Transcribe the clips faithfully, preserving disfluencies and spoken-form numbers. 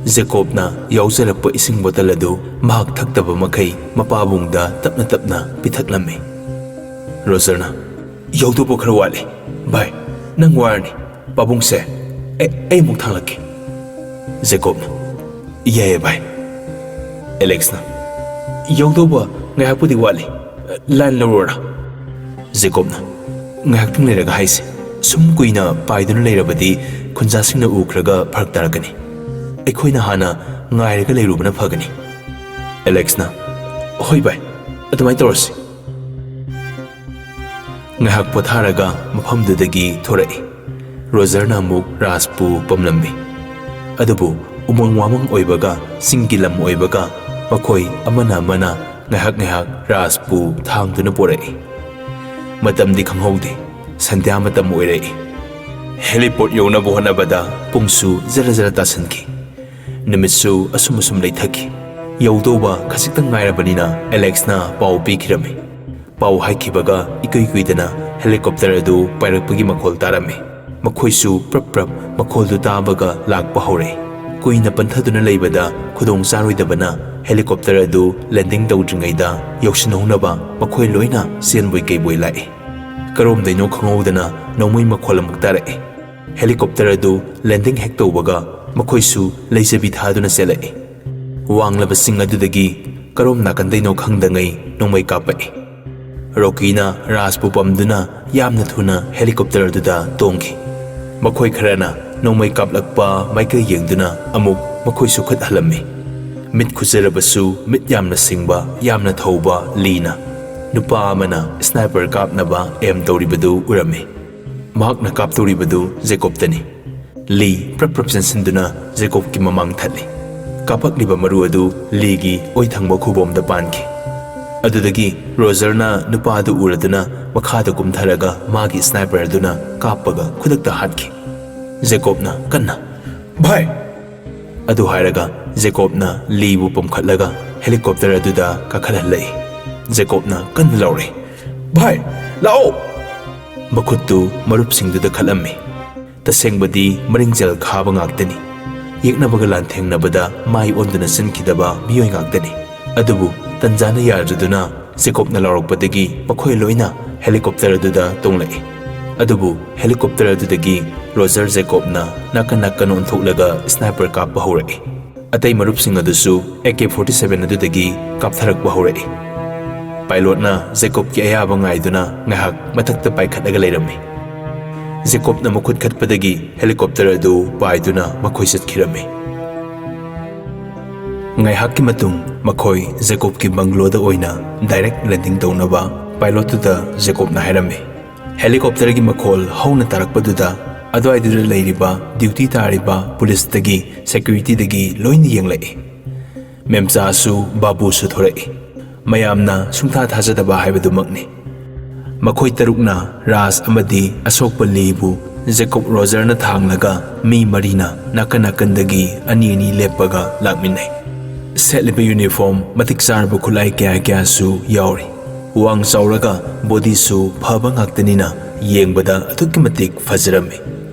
ꯖꯦꯀꯣꯕꯅ ꯌꯥꯎꯖꯔꯛꯄ ꯏꯁꯤꯡ ꯕꯣꯇꯜ ꯑꯗꯨ ꯃꯍꯥꯛ ꯊꯛꯇꯕ ꯃꯈꯩ ꯃꯄꯥꯕꯨꯡꯗ ꯇꯞꯅ ꯇꯞꯅ ꯄꯤꯊꯛꯂꯝꯃꯤ꯫ ꯔꯣꯖꯔꯅ, "ꯌꯧꯗꯧꯕ ꯈꯔ ꯋꯥꯠꯂꯤ꯫ ꯚꯥꯏ, ꯅꯪ ꯋꯥꯔꯅꯤ꯫ ꯄꯥꯕꯨꯡꯁꯦ, ꯑꯩ, ꯑꯩ ꯑꯃꯨꯛ ꯊꯥꯡꯂꯛꯀꯦ꯫" ꯖꯦꯀꯣꯕꯅ, "ꯌꯥꯏꯌꯦ ꯚꯥꯏ꯫" ꯑꯦꯂꯦꯛꯁꯅ, "ꯌꯧꯗꯧꯕ ꯉꯥꯏꯍꯥꯛꯄꯨꯗꯤ ꯋꯥꯠꯂꯤ꯫ ꯂꯥꯏꯟ ꯂꯧꯔꯣꯔꯥ?" ꯖꯦꯀꯣꯕꯅ, "ꯉꯥꯏꯍꯥꯛꯇꯪ ꯂꯩꯔꯒ ꯍꯥꯏꯁꯦ꯫ ꯁꯨꯝ ꯀꯨꯏꯅ ꯄꯥꯏꯗꯨꯅ ꯂꯩꯔꯕꯗꯤ ꯈꯨꯟꯖꯥꯁꯤꯡꯅ ꯎꯈ꯭ꯔꯒ ꯐꯔꯛ ꯇꯥꯔꯛꯀꯅꯤ꯫ ꯑꯩꯈꯣꯏꯅ ꯍꯥꯟꯅ ꯉꯥꯏꯔꯒ ꯂꯩꯔꯨꯕꯅ ꯐꯒꯅꯤ꯫" ꯑꯦꯂꯦꯛꯁꯅ, "ꯍꯣꯏ ꯚꯥꯏ, ꯑꯗꯨꯃꯥꯏꯅ ꯇꯧꯔꯁꯤ꯫" ꯉꯥꯏꯍꯥꯛ ꯄꯣꯊꯥꯔꯒ ꯃꯐꯝꯗꯨꯗꯒꯤ ꯊꯣꯔꯛꯏ꯫ ꯔꯣꯖꯔꯅ ꯑꯃꯨꯛ ꯔꯥꯖꯄꯨ ꯄꯝꯂꯝꯃꯤ꯫ ꯑꯗꯨꯕꯨ ꯎꯃꯪ ꯋꯥꯃꯪ ꯑꯣꯏꯕꯒ ꯆꯤꯡꯒꯤ ꯂꯝ ꯑꯣꯏꯕꯒ ꯃꯈꯣꯏ ꯑꯃꯅ ꯑꯃꯅ ꯉꯥꯏꯍꯥꯛ ꯉꯥꯏꯍꯥꯛ ꯔꯥꯖꯄꯨ ꯊꯥꯡꯗꯨꯅ ꯄꯣꯔꯛꯏ꯫ ꯃꯇꯝꯗꯤ ꯈꯪꯍꯧꯗꯦ꯫ ꯁꯟꯙ꯭ꯌꯥ ꯃꯇꯝ ꯑꯣꯏꯔꯛꯏ꯫ ꯍꯦꯂꯤꯄꯣꯠ ꯌꯧꯅꯕ ꯍꯣꯠꯅꯕꯗ ꯄꯨꯡꯁꯨ ꯖꯔ ꯖꯔ ꯇꯥꯁꯤꯟꯈꯤ꯫ ꯅꯨꯃꯤꯠꯁꯨ ꯑꯁꯨꯝ ꯑꯁꯨꯝ ꯂꯩꯊꯈꯤ꯫ ꯌꯧꯗꯧꯕ ꯈꯖꯤꯛꯇꯪ ꯉꯥꯏꯔꯕꯅꯤꯅ ꯑꯦꯂꯦꯛꯁꯅ ꯄꯥꯎ ꯄꯤꯈꯤꯔꯝꯃꯤ꯫ ꯄꯥꯎ ꯍꯥꯏꯈꯤꯕꯒ ꯏꯀꯨꯏ ꯀꯨꯏꯗꯅ ꯍꯦꯂꯤꯀꯣꯞꯇꯔ ꯑꯗꯨ ꯄꯥꯏꯔꯛꯄꯒꯤ ꯃꯈꯣꯜ ꯇꯥꯔꯝꯃꯤ꯫ ꯃꯈꯣꯏꯁꯨ ꯄ꯭ꯔꯞ ꯄ꯭ꯔꯞ ꯃꯈꯣꯜꯗꯨ ꯇꯥꯕꯒ ꯂꯥꯛꯄ ꯍꯧꯔꯛꯏ꯫ ꯀꯨꯏꯅ ꯄꯟꯊꯗꯨꯅ ꯂꯩꯕꯗ ꯈꯨꯗꯣꯡ ꯆꯥꯔꯣꯏꯗꯕꯅ ꯍꯦꯂꯤꯀꯣꯞꯇꯔ ꯑꯗꯨ ꯂꯦꯟꯗꯤꯡ ꯇꯧꯗ꯭ꯔꯤꯉꯩꯗ ꯌꯧꯁꯤꯟꯍꯧꯅꯕ ꯃꯈꯣꯏ ꯂꯣꯏꯅ ꯆꯦꯟꯕꯣꯏ ꯀꯩꯕꯣꯏ ꯂꯥꯛꯏ꯫ ꯀꯔꯣꯝꯗꯩꯅꯣ ꯈꯪꯍꯧꯗꯅ ꯅꯣꯡꯃꯩ ꯃꯈꯣꯜ ꯑꯃꯨꯛ ꯇꯥꯔꯛꯏ꯫ ꯍꯦꯂꯤꯀꯣꯞꯇꯔ ꯑꯗꯨ ꯂꯦꯟꯗꯤꯡ ꯍꯦꯛ ꯇꯧꯕꯒ ꯃꯈꯣꯏꯁꯨ ꯂꯩꯖꯕꯤ ꯊꯥꯗꯨꯅ ꯆꯦꯜꯂꯛꯏ꯫ ꯋꯥꯡꯂꯕ ꯆꯤꯡ ꯑꯗꯨꯗꯒꯤ ꯀꯔꯣꯝ ꯅꯥꯀꯟꯗꯩꯅꯣ ꯈꯪꯗꯉꯩ ꯅꯣꯡꯃꯩ ꯀꯥꯞꯄꯛꯏ꯫ ꯔꯣꯀꯤꯅ ꯔꯥꯖꯄꯨ ꯄꯝꯗꯨꯅ ꯌꯥꯝꯅ ꯊꯨꯅ ꯍꯦꯂꯤꯀꯣꯞꯇꯔ ꯑꯗꯨꯗ ꯇꯣꯡꯈꯤ꯫ ꯃꯈꯣꯏ ꯈꯔꯅ ꯅꯣꯡꯃꯩ ꯀꯥꯞꯂꯛꯄ ꯃꯥꯏꯀꯩ ꯌꯦꯡꯗꯨꯅ ꯑꯃꯨꯛ ꯃꯈꯣꯏꯁꯨ ꯈꯨꯠ ꯍꯜꯂꯝꯃꯤ꯫ ꯃꯤꯠ ꯈꯨꯖꯔꯕꯁꯨ ꯃꯤꯠ ꯌꯥꯝꯅ ꯁꯤꯡꯕ, ꯌꯥꯝꯅ ꯊꯧꯕ ꯂꯤꯅ ꯅꯨꯄꯥ ꯑꯃꯅ ꯁ꯭ꯅꯥꯏꯄꯔ ꯀꯥꯞꯅꯕ ꯑꯦꯝ ꯇꯧꯔꯤꯕꯗꯨ ꯎꯔꯝꯃꯤ꯫ ꯃꯍꯥꯛꯅ ꯀꯥꯞꯇꯧꯔꯤꯕꯗꯨ ꯖꯦꯀꯣꯕꯇꯅꯤ꯫ ꯂꯤ ꯄ꯭ꯔꯞ ꯄ꯭ꯔꯞ ꯆꯦꯟꯁꯤꯟꯗꯨꯅ ꯖꯦꯀꯣꯕꯀꯤ ꯃꯃꯥꯡ ꯊꯠꯂꯤ꯫ ꯀꯥꯞꯄꯛꯂꯤꯕ ꯃꯔꯨ ꯑꯗꯨ ꯂꯤꯒꯤ ꯑꯣꯏ ꯊꯪꯕ ꯈꯨꯕꯣꯝꯗ ꯄꯥꯟꯈꯤ꯫ ꯑꯗꯨꯗꯒꯤ ꯔꯣꯖꯔꯅ ꯅꯨꯄꯥ ꯑꯗꯨ ꯎꯔꯗꯨꯅ ꯃꯈꯥꯗ ꯀꯨꯝꯊꯔꯒ ꯃꯥꯒꯤ ꯁ꯭ꯅꯥꯏꯄꯔ ꯑꯗꯨꯅ ꯀꯥꯞꯄꯒ ꯈꯨꯗꯛꯇ ꯍꯥꯠꯈꯤ꯫ ꯖꯦꯀꯣꯕꯅ ꯀꯟꯅ, "ꯚꯥꯏ!" ꯑꯗꯨ ꯍꯥꯏꯔꯒ ꯖꯦꯀꯣꯕꯅ ꯂꯤꯕꯨ ꯄꯝꯈꯠꯂꯒ ꯍꯦꯂꯤꯀꯣꯞꯇꯔ ꯑꯗꯨꯗ ꯀꯥꯈꯠꯍꯜꯂꯛꯏ꯫ ꯖꯦꯀꯣꯕꯅ ꯀꯟꯅ ꯂꯥꯎꯔꯛꯏ, "ꯚꯥꯏ, ꯂꯥꯛꯑꯣ!" ꯃꯈꯨꯠꯇꯨ ꯃꯔꯨꯞꯁꯤꯡꯗꯨꯗ ꯈꯠꯂꯝꯃꯤ꯫ ꯇꯁꯦꯡꯕꯗꯤ ꯃꯔꯤꯡꯖꯦꯜ ꯈꯥꯕ ꯉꯥꯛꯇꯅꯤ꯫ ꯌꯦꯛꯅꯕꯒ ꯂꯥꯟꯊꯦꯡꯅꯕꯗ ꯃꯥꯏ ꯑꯣꯟꯗꯨꯅ ꯆꯦꯟꯈꯤꯗꯕ ꯃꯤꯑꯣꯏ ꯉꯥꯛꯇꯅꯤ꯫ ꯑꯗꯨꯕꯨ ꯇꯟꯖꯥꯅ ꯌꯥꯗ꯭ꯔꯗꯨꯅ ꯖꯦꯀꯣꯕꯅ ꯂꯥꯎꯔꯛꯄꯗꯒꯤ ꯃꯈꯣꯏ ꯂꯣꯏꯅ ꯍꯦꯂꯤꯀꯣꯞꯇꯔ ꯑꯗꯨꯗ ꯇꯣꯡꯂꯛꯏ꯫ ꯑꯗꯨꯕꯨ ꯍꯦꯂꯤꯀꯣꯞꯇꯔ ꯑꯗꯨꯗꯒꯤ ꯔꯣꯖꯔ ꯖꯦꯀꯣꯕꯅ ꯅꯥꯀꯟ ꯅꯥꯀꯟ ꯑꯣꯟꯊꯣꯛꯂꯒ ꯁ꯭ꯅꯥꯏꯄꯔ ꯀꯥꯞꯄ ꯍꯧꯔꯛꯏ꯫ ꯑꯇꯩ ꯃꯔꯨꯞꯁꯤꯡ ꯑꯗꯨꯁꯨ ꯑꯦ ꯀꯦ ꯐꯣꯔꯇꯤ ꯁꯚꯦꯟ ꯑꯗꯨꯗꯒꯤ ꯀꯥꯞꯊꯔꯛꯄ ꯍꯧꯔꯛꯏ꯫ ꯄꯥꯏꯂꯣꯠꯅ ꯖꯦꯀꯣꯕꯀꯤ ꯑꯌꯥꯕ ꯉꯥꯏꯗꯨꯅ ꯉꯥꯏꯍꯥꯛ ꯃꯊꯛꯇ ꯄꯥꯏꯈꯠꯂꯒ ꯂꯩꯔꯝꯃꯤ꯫ ꯖꯦꯀꯣꯕꯅ ꯃꯈꯨꯠ ꯈꯠꯄꯗꯒꯤ ꯍꯦꯂꯤꯀꯣꯞꯇꯔ ꯑꯗꯨ ꯄꯥꯏꯗꯨꯅ ꯃꯈꯣꯏ ꯆꯠꯈꯤꯔꯝꯃꯤ꯫ ꯉꯥꯏꯍꯥꯛꯀꯤ ꯃꯇꯨꯡ ꯃꯈꯣꯏ ꯖꯦꯀꯣꯕꯀꯤ ꯕꯪꯒ꯭ꯂꯣꯗ ꯑꯣꯏꯅ ꯗꯥꯏꯔꯦꯛ ꯂꯦꯟꯗꯤꯡ ꯇꯧꯅꯕ ꯄꯥꯏꯂꯣꯠꯇꯨꯗ ꯖꯦꯀꯣꯕꯅ ꯍꯥꯏꯔꯝꯃꯤ꯫ ꯍꯦꯂꯤꯀꯣꯞꯇꯔꯒꯤ ꯃꯈꯣꯜ ꯍꯧꯅ ꯇꯥꯔꯛꯄꯗꯨꯗ ꯑꯗꯨꯋꯥꯏꯗꯨꯗ ꯂꯩꯔꯤꯕ ꯗ꯭ꯌꯨꯇꯤ ꯇꯥꯔꯤꯕ ꯄꯨꯂꯤꯁꯇꯒꯤ, ꯁꯦꯀ꯭ꯌꯨꯔꯤꯇꯤꯗꯒꯤ ꯂꯣꯏꯅ ꯌꯦꯡꯂꯛꯏ꯫ ꯃꯦꯝꯆꯥꯁꯨ ꯕꯥꯕꯨꯁꯨ ꯊꯣꯔꯛꯏ꯫ ꯃꯌꯥꯝꯅ ꯁꯨꯡꯊꯥ ꯊꯥꯖꯗꯕ ꯍꯥꯏꯕꯗꯨꯃꯛꯅꯤ꯫ ꯃꯈꯣꯏ ꯇꯔꯨꯛꯅ ꯔꯥꯖ ꯑꯃꯗꯤ ꯑꯁꯣꯛꯄ ꯂꯤꯕꯨ ꯖꯦꯀꯣꯕ ꯔꯣꯖꯔꯅ ꯊꯥꯡꯂꯒ ꯃꯤ ꯃꯔꯤꯅ ꯅꯥꯀꯟ ꯅꯥꯀꯟꯗꯒꯤ ꯑꯅꯤ ꯑꯅꯤ ꯂꯦꯞꯄꯒ ꯂꯥꯛꯃꯤꯟꯅꯩ꯫ ꯁꯦꯠꯂꯤꯕ ꯌꯨꯅꯤꯐꯣꯔꯝ ꯃꯇꯤꯛ ꯆꯥꯔꯕ ꯈꯨꯠꯂꯥꯏ ꯀꯌꯥ ꯀꯌꯥꯁꯨ ꯌꯥꯎꯔꯤ꯫ ꯋꯥꯡ ꯆꯥꯎꯔꯒ ꯕꯣꯗꯤꯁꯨ ꯐꯕ ꯉꯥꯛꯇꯅꯤꯅ ꯌꯦꯡꯕꯗ ꯑꯗꯨꯛꯀꯤ ꯃꯇꯤꯛ ꯐꯖꯔꯝꯃꯤ꯫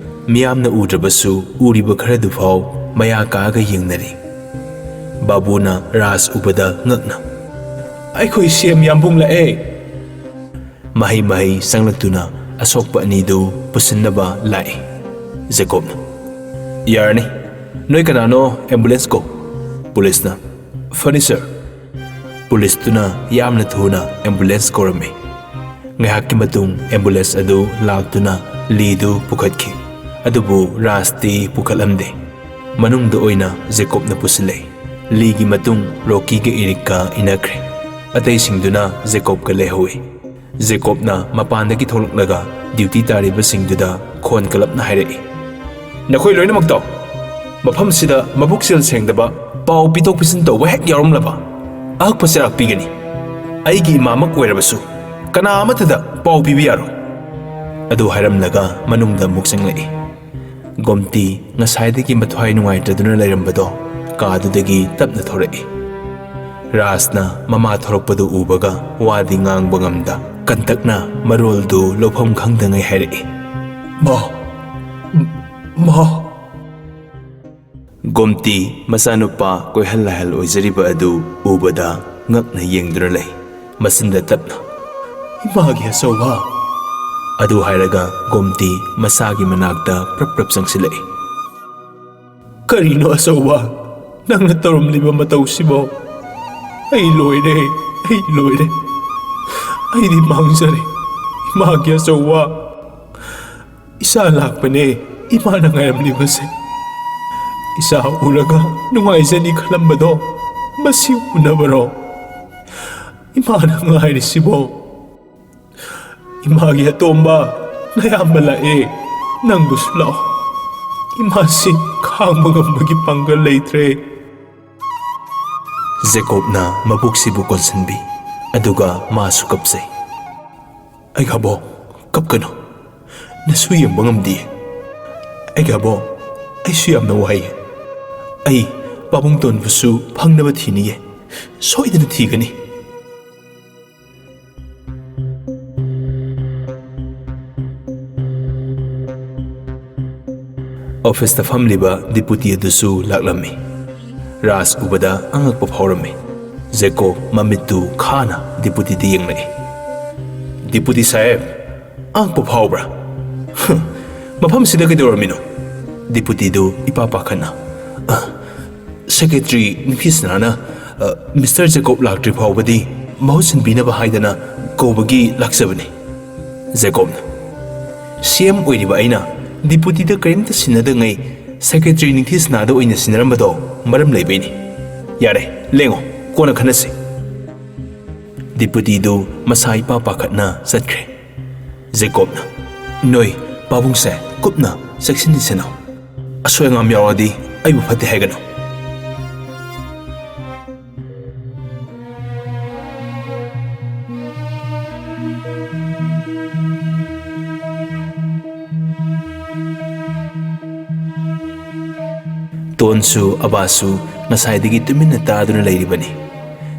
ꯃꯤꯌꯥꯝꯅ ꯎꯗ꯭ꯔꯕꯁꯨ ꯎꯔꯤꯕ ꯈꯔꯗꯨ ꯐꯥꯎ ꯃꯌꯥ ꯀꯥꯛꯑꯒ ꯌꯦꯡꯅꯔꯤ꯫ ꯕꯥꯕꯨꯅ ꯔꯥꯖ ꯎꯕꯗ ꯉꯛꯅ, "ꯑꯩꯈꯣꯏ ꯁꯤ ꯑꯦꯝ ꯌꯥꯝꯕꯨꯡ ꯂꯥꯛꯑꯦ!" ꯃꯍꯩ ꯃꯍꯩ ꯆꯪꯂꯛꯇꯨꯅ ꯑꯁꯣꯛꯄ ꯑꯅꯤꯗꯨ ꯄꯨꯁꯤꯟꯅꯕ ꯂꯥꯛꯏ꯫ ꯖꯦꯀꯣꯕꯅ, "ꯌꯥꯔꯅꯤ꯫ ꯅꯣꯏ ꯀꯅꯥꯅꯣ? ꯑꯦꯝꯕꯨꯂꯦꯟꯁ ꯀꯧ꯫" ꯄꯨꯂꯤꯁꯅ, "ꯐꯅꯤ ꯁꯔ꯫" ꯄꯨꯂꯤꯁꯇꯨꯅ ꯌꯥꯝꯅ ꯊꯨꯅ ꯑꯦꯝꯕꯨꯂꯦꯟꯁ ꯀꯧꯔꯝꯃꯤ꯫ ꯉꯥꯏꯍꯥꯛꯀꯤ ꯃꯇꯨꯡ ꯑꯦꯝꯕꯨꯂꯦꯟꯁ ꯑꯗꯨ ꯂꯥꯛꯇꯨꯅ ꯂꯤꯗꯨ ꯄꯨꯈꯠꯈꯤ꯫ ꯑꯗꯨꯕꯨ ꯔꯥꯖꯇꯤ ꯄꯨꯈꯠꯂꯝꯗꯦ꯫ ꯃꯅꯨꯡꯗ ꯑꯣꯏꯅ ꯖꯦꯀꯣꯕꯅ ꯄꯨꯁꯤꯜꯂꯦ꯫ ꯂꯤꯒꯤ ꯃꯇꯨꯡ ꯔꯣꯀꯤꯒ ꯏꯔꯤꯛꯀ ꯏꯟꯅꯈ꯭ꯔꯦ꯫ ꯑꯇꯩꯁꯤꯡꯗꯨꯅ ꯖꯦꯀꯣꯕꯀ ꯂꯩꯍꯧꯏ꯫ ꯖꯦꯀꯣꯕꯅ ꯃꯄꯥꯟꯗꯒꯤ ꯊꯣꯛꯂꯛꯂꯒ ꯗ꯭ꯌꯨꯇꯤ ꯇꯥꯔꯤꯕꯁꯤꯡꯗꯨꯗ ꯈꯣꯟ ꯀꯂꯞꯅ ꯍꯥꯏꯔꯛꯏ, "ꯅꯈꯣꯏ ꯂꯣꯏꯅꯃꯛꯇꯣ ꯃꯐꯝꯁꯤꯗ ꯃꯕꯨꯛꯆꯦꯜ ꯁꯦꯡꯗꯕ ꯄꯥꯎ ꯄꯤꯊꯣꯛ ꯄꯤꯁꯤꯟ ꯇꯧꯕ ꯍꯦꯛ ꯌꯥꯎꯔꯝꯂꯕ ꯑꯍꯛꯄ ꯆꯩꯔꯥꯛ ꯄꯤꯒꯅꯤ꯫ ꯑꯩꯒꯤ ꯏꯃꯥꯃꯛ ꯑꯣꯏꯔꯕꯁꯨ ꯀꯅꯥ ꯑꯃꯠꯇꯗ ꯄꯥꯎ ꯄꯤꯕ ꯌꯥꯔꯣꯏ꯫" ꯑꯗꯨ ꯍꯥꯏꯔꯝꯂꯒ ꯃꯅꯨꯡꯗ ꯑꯃꯨꯛ ꯆꯪꯂꯛꯏ꯫ ꯒꯣꯝꯇꯤ ꯉꯁꯥꯏꯗꯒꯤ ꯃꯊ꯭ꯋꯥꯏ ꯅꯨꯡꯉꯥꯏꯇꯗꯨꯅ ꯂꯩꯔꯝꯕꯗꯣ ꯀꯥꯗꯨꯗꯒꯤ ꯇꯞꯅ ꯊꯣꯔꯛꯏ꯫ ꯔꯥꯖꯅ ꯃꯃꯥ ꯊꯣꯔꯛꯄꯗꯨ ꯎꯕꯒ ꯋꯥꯗꯤ ꯉꯥꯡꯕ ꯉꯝꯗ ꯀꯟꯇꯛꯅ ꯃꯔꯣꯜꯗꯨ ꯂꯧꯐꯝ ꯈꯪꯗꯉꯩ ꯍꯥꯏꯔꯛꯏ, "ꯃꯥ, ꯃꯥ!" ꯒꯣꯝꯇꯤ ꯃꯆꯥꯅꯨꯄꯥ ꯀꯣꯏꯍꯜ ꯂꯥꯏꯍꯜ ꯑꯣꯏꯖꯔꯤꯕ ꯑꯗꯨ ꯎꯕꯗ ꯉꯛꯅ ꯌꯦꯡꯗꯨꯅ ꯂꯩ꯫ ꯃꯆꯤꯟꯗ ꯇꯞꯅ, "ꯏꯃꯥꯒꯤ ꯑꯆꯧꯕ!" ꯑꯗꯨ ꯍꯥꯏꯔꯒ ꯒꯣꯝꯇꯤ ꯃꯆꯥꯒꯤ ꯃꯅꯥꯛꯇ ꯄ꯭ꯔꯞ ꯄ꯭ꯔꯞ ꯆꯪꯁꯤꯜꯂꯛꯏ꯫ "ꯀꯔꯤꯅꯣ ꯑꯆꯧꯕ? ꯅꯪꯅ ꯇꯧꯔꯝꯂꯤꯕ ꯃꯇꯧꯁꯤꯕꯣ? ꯑꯩ ꯂꯣꯏꯔꯦ, ꯑꯩ ꯂꯣꯏꯔꯦ꯫ ꯑꯩꯗꯤ ꯃꯥꯡꯖꯔꯦ, ꯏꯃꯥꯒꯤ ꯑꯆꯧꯕ!" ꯏꯆꯥ ꯂꯥꯛꯄꯅꯦ ꯏꯃꯥꯅ ꯉꯥꯏꯔꯝꯂꯤꯕꯁꯦ꯫ ꯏꯆꯥ ꯎꯔꯒ ꯅꯨꯡꯉꯥꯏꯖꯅꯤ ꯈꯜꯂꯝꯕꯗꯣ, ꯃꯁꯤ ꯎꯅꯕꯔꯣ ꯏꯃꯥꯅ ꯉꯥꯏꯔꯤꯁꯤꯕꯣ? ꯏꯃꯥꯒꯤ ꯑꯇꯣꯝꯕ, ꯅꯌꯥꯝꯕ ꯂꯥꯛꯑꯦ, ꯅꯪꯕꯨꯁꯨ ꯂꯥꯛꯑꯣ꯫ ꯏꯃꯥꯁꯤ ꯈꯥꯡꯕ ꯉꯝꯕꯒꯤ ꯄꯥꯡꯒꯜ ꯂꯩꯇ꯭ꯔꯦ꯫ ꯖꯦꯀꯣꯕꯅ ꯃꯕꯨꯛꯁꯤꯕꯨ ꯀꯣꯟꯁꯤꯟꯕꯤ, ꯑꯗꯨꯒ ꯃꯥꯁꯨ ꯀꯞꯆꯩ꯫ "ꯑꯩꯒꯤ ꯑꯕꯣꯛ, ꯀꯞꯀꯅꯨ꯫ ꯅꯁꯨ ꯌꯦꯡꯕ ꯉꯝꯗꯦ꯫ ꯑꯩꯒꯤ ꯑꯕꯣꯛ, ꯑꯩꯁꯨ ꯌꯥꯝꯅ ꯋꯥꯏ꯫ ꯑꯩ ꯄꯥꯕꯨꯡ ꯇꯣꯟꯕꯨꯁꯨ ꯐꯪꯅꯕ ꯊꯤꯅꯤꯌꯦ꯫ ꯁꯣꯏꯗꯅ ꯊꯤꯒꯅꯤ꯫" ꯑꯣꯐꯤꯁꯇ ꯐꯝꯂꯤꯕ ꯗꯤꯄꯨꯇꯤ ꯑꯗꯨꯁꯨ ꯂꯥꯛꯂꯝꯃꯤ꯫ ꯔꯥꯖ ꯎꯕꯗ ꯑꯉꯛꯄ ꯐꯥꯎꯔꯝꯃꯤ꯫ ꯖꯦꯀꯣꯕ ꯃꯃꯤꯠꯇꯨ ꯈꯥꯅ ꯗꯤꯄꯨꯇꯤꯗ ꯌꯦꯡꯂꯛꯏ꯫ "ꯗꯤꯄꯨꯇꯤ ꯁꯥꯍꯦꯕ, ꯑꯉꯛꯄ ꯐꯥꯎꯕ꯭ꯔꯥ? ꯍ, ꯃꯐꯝꯁꯤꯗ ꯀꯩꯗꯧꯔꯝꯃꯤꯅꯣ?" ꯗꯤꯄꯨꯇꯤꯗꯨ ꯏꯄꯥ ꯄꯥꯈꯠꯅ, "ꯑ, ꯁꯦꯀ꯭ꯔꯦꯇꯔꯤ ꯅꯤꯡꯊꯤꯁꯅꯥꯅ, ꯑ, ꯃꯤꯁꯇꯔ ꯖꯦꯀꯣꯕ ꯂꯥꯛꯇ꯭ꯔꯤ ꯐꯥꯎꯕꯗꯤ ꯃꯍꯨꯠ ꯁꯤꯟꯕꯤꯅꯕ ꯍꯥꯏꯗꯅ ꯀꯧꯕꯒꯤ ꯂꯥꯛꯆꯕꯅꯤ꯫" ꯖꯦꯀꯣꯕꯅ, "ꯁꯤ ꯑꯦꯝ ꯑꯣꯏꯔꯤꯕ ꯑꯩꯅ ꯗꯤꯄꯨꯇꯤꯗ ꯀꯔꯤꯝꯇ ꯁꯤꯟꯅꯗꯉꯩ ꯁꯦꯀ꯭ꯔꯦꯇꯔꯤ ꯅꯤꯡꯊꯤꯁꯅꯥꯗ ꯑꯣꯏꯅ ꯁꯤꯟꯅꯔꯝꯕꯗꯣ ꯃꯔꯝ ꯂꯩꯕꯩꯅꯤ꯫ ꯌꯥꯔꯦ, ꯂꯦꯡꯉꯣ, ꯀꯣꯟꯅ ꯈꯟꯅꯁꯤ꯫" ꯗꯤꯄꯨꯇꯤꯗꯨ ꯃꯁꯥ ꯏꯄꯥ ꯄꯥꯈꯠꯅ ꯆꯠꯈ꯭ꯔꯦ꯫ ꯖꯦꯀꯣꯕꯅ, "ꯅꯣꯏ ꯄꯥꯕꯨꯡꯁꯦ ꯀꯨꯞꯅ ꯆꯦꯛꯁꯤꯟꯅ ꯁꯦꯟꯅꯧ꯫ ꯑꯁꯣꯏ ꯑꯉꯥꯝ ꯌꯥꯎꯔꯗꯤ ꯑꯩꯕꯨ ꯐꯠꯇꯦ ꯍꯥꯏꯒꯅꯨ꯫" ꯇꯣꯟꯁꯨ ꯑꯕꯥꯁꯁꯨ ꯉꯁꯥꯏꯗꯒꯤ ꯇꯨꯃꯤꯟꯅ ꯇꯥꯗꯨꯅ ꯂꯩꯔꯤꯕꯅꯤ꯫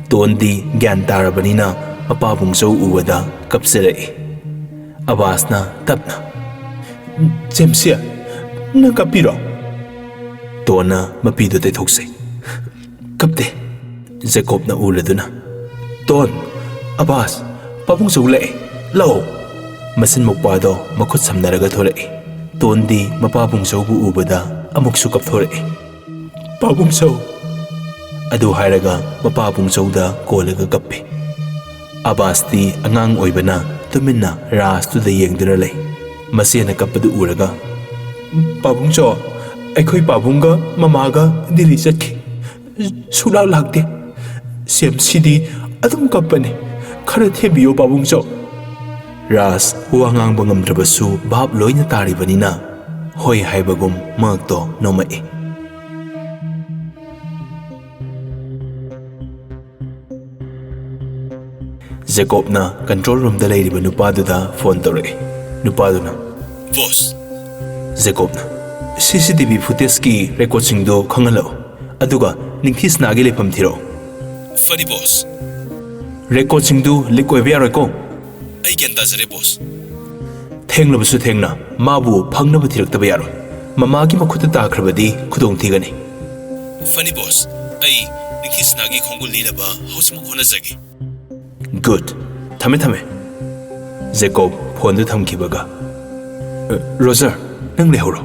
ꯇꯣꯟꯗꯤ ꯒ꯭ꯌꯥꯟ ꯇꯥꯔꯕꯅꯤꯅ ꯃꯄꯥꯕꯨꯡꯖꯧ ꯎꯕꯗ ꯀꯞꯆꯔꯛꯏ꯫ ꯑꯕꯥꯁꯅ ꯇꯞꯅ, "ꯖꯦꯝꯁꯤ, ꯅꯪ ꯀꯞꯄꯤꯔꯣ?" ꯇꯣꯟꯅ ꯃꯄꯤꯗꯨ ꯇꯩꯊꯣꯛꯆꯩ꯫ "ꯀꯞꯇꯦ꯫" ꯖꯦꯀꯣꯕꯅ ꯎꯔꯗꯨꯅ, "ꯇꯣꯟ, ꯑꯕꯥꯁ, ꯄꯥꯕꯨꯡ ꯆꯧ ꯂꯥꯛꯑꯦ, ꯂꯥꯛꯑꯣ꯫" ꯃꯆꯤꯟ ꯃꯧꯄꯥꯗꯣ ꯃꯈꯨꯠ ꯁꯝꯅꯔꯒ ꯊꯣꯔꯛꯏ꯫ ꯇꯣꯟꯗꯤ ꯃꯄꯥꯕꯨꯡ ꯆꯧꯕꯨ ꯎꯕꯗ ꯑꯃꯨꯛꯁꯨ ꯀꯞꯊꯣꯔꯛꯏ꯫ "ꯄꯥꯕꯨꯡ ꯆꯧ!" ꯑꯗꯨ ꯍꯥꯏꯔꯒ ꯃꯄꯥꯕꯨꯡ ꯆꯧꯗ ꯀꯣꯜꯂꯒ ꯀꯞꯄꯤ꯫ ꯑꯕꯥꯁꯇꯤ ꯑꯉꯥꯡ ꯑꯣꯏꯕꯅ ꯇꯨꯃꯤꯟꯅ ꯔꯥꯖꯇꯨꯗ ꯌꯦꯡꯗꯨꯅ ꯂꯩ꯫ ꯃꯆꯦꯅ ꯀꯞꯄꯗꯨ ꯎꯔꯒ, "ꯄꯥꯕꯨꯡꯆꯣ, ꯑꯩꯈꯣꯏ ꯄꯥꯕꯨꯡꯒ ꯃꯃꯥꯒ ꯗꯤꯜꯂꯤ ꯆꯠꯈꯤ꯫ ꯁꯨꯛꯂꯥꯛ ꯂꯥꯛꯇꯦ꯫ ꯁꯦꯝꯁꯤꯗꯤ ꯑꯗꯨꯝ ꯀꯞꯄꯅꯤ꯫ ꯈꯔ ꯊꯦꯝꯕꯤꯌꯣ ꯄꯥꯕꯨꯡꯆꯣ꯫" ꯔꯥꯖ ꯋꯥ ꯉꯥꯡꯕ ꯉꯝꯗ꯭ꯔꯕꯁꯨ ꯚꯥꯞ ꯂꯣꯏꯅ ꯇꯥꯔꯤꯕꯅꯤꯅ ꯍꯣꯏ ꯍꯥꯏꯕꯒꯨꯝ ꯃꯉꯛꯇꯣ ꯅꯣꯝꯃꯛꯏ꯫ ꯖꯦꯀꯣꯕꯅ ꯀꯟꯇ꯭ꯔꯣꯜ ꯔꯨꯝꯗ ꯂꯩꯔꯤꯕ ꯅꯨꯄꯥꯗꯨꯗ ꯐꯣꯟ ꯇꯧꯔꯛꯏ꯫ ꯅꯨꯄꯥꯗꯨꯅ, "ꯕꯣꯁ꯫" ꯖꯦꯀꯣꯕꯅ, "ꯁꯤ ꯁꯤ ꯇꯤ ꯚꯤ ꯐꯨꯇꯦꯖꯀꯤ ꯔꯦꯀꯣꯔꯗꯁꯤꯡꯗꯨ ꯈꯪꯍꯜꯂꯛꯎ, ꯑꯗꯨꯒ ꯅꯤꯡꯊꯤꯁꯅꯥꯒꯤ ꯂꯩꯐꯝ ꯊꯤꯔꯛꯎ꯫" "ꯐꯅꯤ ꯕꯣꯁ꯫" "ꯔꯦꯀꯣꯔꯗꯁꯤꯡꯗꯨ ꯂꯤꯛ ꯑꯣꯏꯕ ꯌꯥꯔꯣꯏꯀꯣ?" "ꯑꯩ ꯒ꯭ꯌꯥꯟ ꯇꯥꯖꯔꯦ ꯕꯣꯁ꯫" "ꯊꯦꯡꯂꯕꯁꯨ ꯊꯦꯡꯅ ꯃꯥꯕꯨ ꯐꯪꯅꯕ ꯊꯤꯔꯛꯇꯕ ꯌꯥꯔꯣꯏ꯫ ꯃꯃꯥꯒꯤ ꯃꯈꯨꯠꯇ ꯇꯥꯈ꯭ꯔꯕꯗꯤ ꯈꯨꯗꯣꯡ ꯊꯤꯒꯅꯤ꯫" "ꯐꯅꯤ ꯕꯣꯁ, ꯑꯩ ꯅꯤꯡꯊꯤꯁꯅꯥꯒꯤ ꯈꯣꯡꯒꯨꯜ ꯂꯤꯅꯕ ꯍꯧꯖꯤꯛꯃꯛ ꯍꯣꯠꯅꯖꯒꯦ꯫" "ꯒꯨꯗ꯫ ꯊꯝꯃꯦ, ꯊꯝꯃꯦ꯫" ꯖꯦꯀꯣꯕ ꯐꯣꯟꯗꯨ ꯊꯝꯈꯤꯕꯒ, "ꯑ, ꯔꯣꯖꯔ, ꯅꯪ ꯂꯩꯍꯧꯔꯣ꯫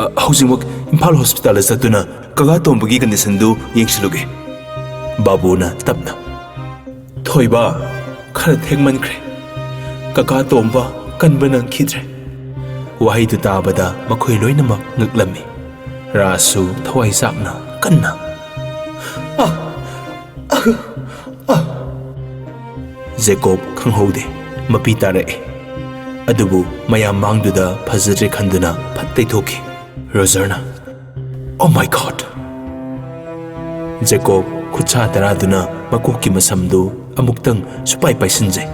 ꯑ, ꯍꯧꯖꯤꯛꯃꯛ ꯏꯝꯐꯥꯜ ꯍꯣꯁꯄꯤꯇꯥꯜꯗ ꯆꯠꯇꯨꯅ ꯀꯀꯥ ꯇꯣꯝꯕꯒꯤ ꯀꯟꯗꯤꯁꯟꯗꯨ ꯌꯦꯡꯁꯤꯜꯂꯨꯒꯦ꯫" ꯕꯥꯕꯨꯅ ꯇꯞꯅ, "ꯊꯣꯏꯕ, ꯈꯔ ꯊꯦꯡꯃꯟꯈ꯭ꯔꯦ꯫ ꯀꯀꯥ ꯇꯣꯝꯕ ꯀꯟꯕ ꯅꯪꯈꯤꯗ꯭ꯔꯦ꯫" ꯋꯥꯍꯩꯗꯨ ꯇꯥꯕꯗ ꯃꯈꯣꯏ ꯂꯣꯏꯅꯃꯛ ꯉꯛꯂꯝꯃꯤ꯫ ꯔꯥꯖꯁꯨ ꯊꯋꯥꯏ ꯆꯥꯛꯅ ꯀꯟꯅ, "ꯑ, ꯑ, ꯑ꯫" ꯖꯦꯀꯣꯕ ꯈꯪꯍꯧꯗꯦ, ꯃꯄꯤ ꯇꯥꯔꯛꯑꯦ꯫ ꯑꯗꯨꯕꯨ ꯃꯌꯥꯝ ꯃꯥꯡꯗꯨꯗ ꯐꯖꯗ꯭ꯔꯦ ꯈꯟꯗꯨꯅ ꯐꯠ ꯇꯩꯊꯣꯛꯈꯤ꯫ ꯔꯣꯖꯔꯅ, "Oh my God!" ꯖꯦꯀꯣꯕ ꯈꯨꯠꯁꯥ ꯇꯔꯥꯗꯨꯅ ꯃꯀꯣꯛꯀꯤ ꯃꯁꯝꯗꯨ ꯑꯃꯨꯛꯇꯪ ꯁꯨꯄꯥꯏ ꯄꯥꯏꯁꯤꯟꯖꯩ꯫